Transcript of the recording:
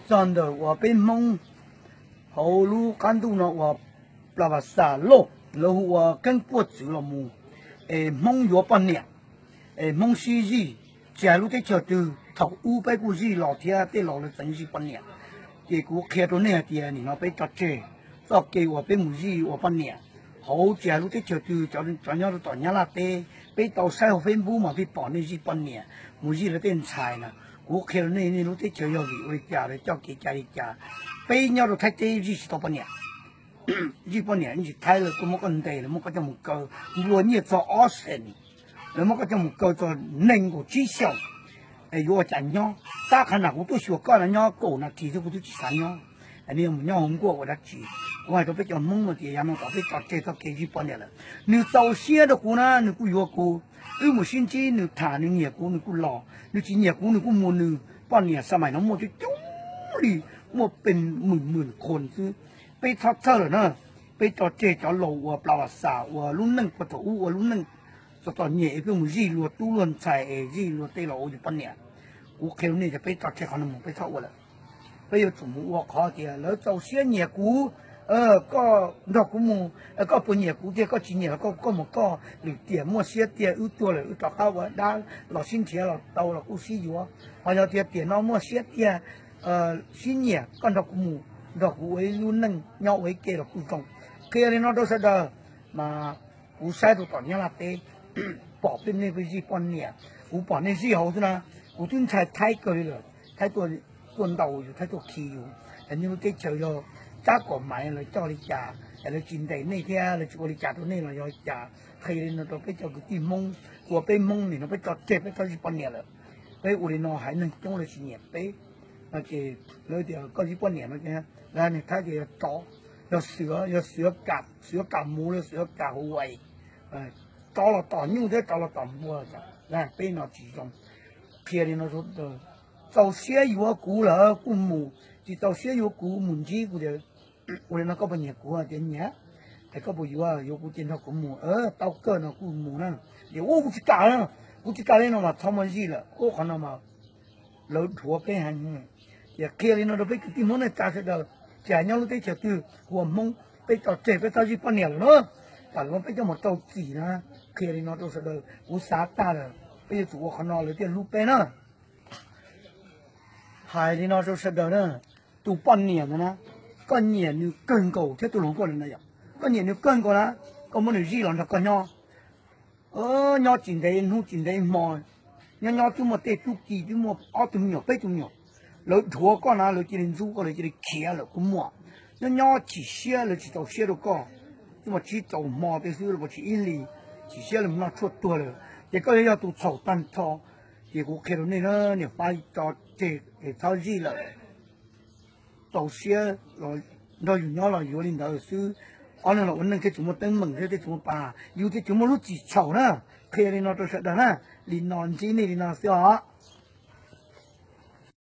Txog ntawm uas peb Hmoob hauv lub qab ntuj no uas plas vas xam loj, lawv hu ua keeb puaj txwv los mus, es Hmoob yuav poj niam, es Hmoob sib zij, tsis hais lub teb chaws twg, thaum ub peb kuj zij los thiab, tej laus lawv txeev zij poj niam. Ces kuv qhia rau nej hais tias nim no peb tso tseg txoj kev uas peb mus zij ua poj niam hauv tsis hais lub teb chaws twg, cov nyob rau tom Nyab Laj teb, peb tau saib hauv Facebook mas peb pom nej zij poj niam, mus zij lawv tej ntxhais na. Kuv qhia rau nej, nej lub teb chaws yog vim ua li cas, lawv coj kev cai li cas. Peb nyob rau Thaib teb zij tsis tau poj niam, zij poj niam tsis, Thaib lawv tuaj muab koj ntes, lawv muab koj coj mus kaw, nplua nyiaj txog ob xees, lawv muab koj coj mus kaw txog nees nkaum tsib xyoos, es yuav ua cas nyob. Tab qhov na kuv tuaj xyuas koj no nyob kaum nas this xwb kuv twb tsis xav nyob. Nej yuav mus nyob hauv nkuaj ua dab tsi? Kuv hais rau peb cov Hmoob no tias yav no tom peb tso tseg txoj kev zij poj niam lawm. Nws txaus siab rau kuv na nws kuj yuav kuv, wb mus sib ntsib, nws tham nws nyiam kuv nws kuj los, nws tsis nyiam kuv nws kuj mus. Nws poj niam xa mais no muaj coob coob li, muaj pes hmwm hmwm qhuas xwb. Peb txhob txhawj lawm na, peb tso tseg cov laus uas plas vas xam uas lub neej puag thaum ub ua lub neej txom txom nyem es peb mus zij luag tub luag ntxhais es zij luag tej laus ua yus poj niam. Kuv qhia rau nej tias peb tso tseg qhov no mus, peb txhob ua lawm. Peb yuav tsum mus ua qhov tias lawv txaus siab nyiam kuv, koj nrog kuv mus, koj puas nyiam kuv tiag, koj tsis nyiam los koj mus koj, lwm tiam muaj siab tiag wb tuag lawm wb rov qab ua dab los sib nrhiav los tau los kuj sib yuav. Ho yog tias tiam no muaj siab tiag, sib nyiam, koj nrog kuv mus, nrog kuv ua ib lub neej nyob ua ib ke los kuj zoo. Qhia li no rau sawv daws, mas kuv saib rau tom Nyab Laj teb, pom peb nej peb zij poj niam, kuv pom nej zij hauv xwb na. Kuv twb ntshai Thaib kawg li lawm, Thaib tuaj ntaus yus, Thaib tuaj khi yus. Nej lub teb chaws yog tsab kom maiv lawv coj li cas, lawv tsis ntes nej thiab lawv tsis ua li cas rau nej los yog li cas? Qhia li no rau peb cov kwv tij Hmoob, ua peb Hmoob nim no peb tso tseg peb txhob zij poj niam lawm. Peb ua li no haiv neeg coob lawv tsis nyiam peb. No ces lawv tias koj zij poj niam no ces, Thaib tias yog tsov, yog xiav, yog xiav kam, xiav kam mus, yog xiav kam huv vais, tsov los tom nyuj thiab tsov los tom npua, peb no tsis zoo. Qhia li no, txaus siab yuav kuv lawm kuj mus, tsis txaus siab yuav kuv mus ntsib kuv tias, ua li no koj puas nyiam kuv? Tias nyiam. Es koj puas yuav? Yuav kuv ces nrog kuv mus. Tau kawg no kuj mus na. Tias ua kuv tsis kam, kuv tsis kam li no mas txhob muaj zij lawm. Ua qhov no mas lawv dhuav peb heev. Ces qhia li no rau peb kwv tij Hmoob neej tsa sawv daws, tsis hais nyob lub teb chaws twg, ua Hmoob peb tso tseg peb txhob zij poj niam lawm na. Tam sim no peb coj mus rau txim na. Qhia li no rau sawv daws, kuv xav tag lawm, peb yuav tsum ua qhov no lawv thiaj hlub peb na. Hais li no rau sawv daws na, tus poj niam ntawd na, koj nyiam nws kawg nkaus thiab, tus hluas nkauj ntawd na yom, koj nyiam nws kawg nkaus na, koj muab nws zij los nrog koj nyob, nyob tsis ntev hnub tsis ntev hmo, nyob nyob twb muaj tej tub ki twb muaj ob tug me nyuam peb tug me nyuam, lawv dhuav koj na lawv cia li ntxub koj, lawv cia li khiav lawm kuj muaj. Nyob nyob chim siab lawv tsis txaus siab rau koj, twb muaj tsib rau hmo tej xwb los tsis ib hlis, chim siab lawv mus noj tshuaj tuag lawm, ces koj yuav yog tus txhaum tag nrho. Ces kuv qhia rau nej na, niam pab tso tseg es txhob zij lawm. Txaus siab los nrog yus nyob los yuav li ntawd xwb. Ob leeg los ua neej thiaj tsis muaj teeb meem thiab thiaj tsis muaj pa, yus thiaj tsis muaj lub txim txhaum na. Qhia li no rau sawv daws na, li no ntsib nej li no xwb os.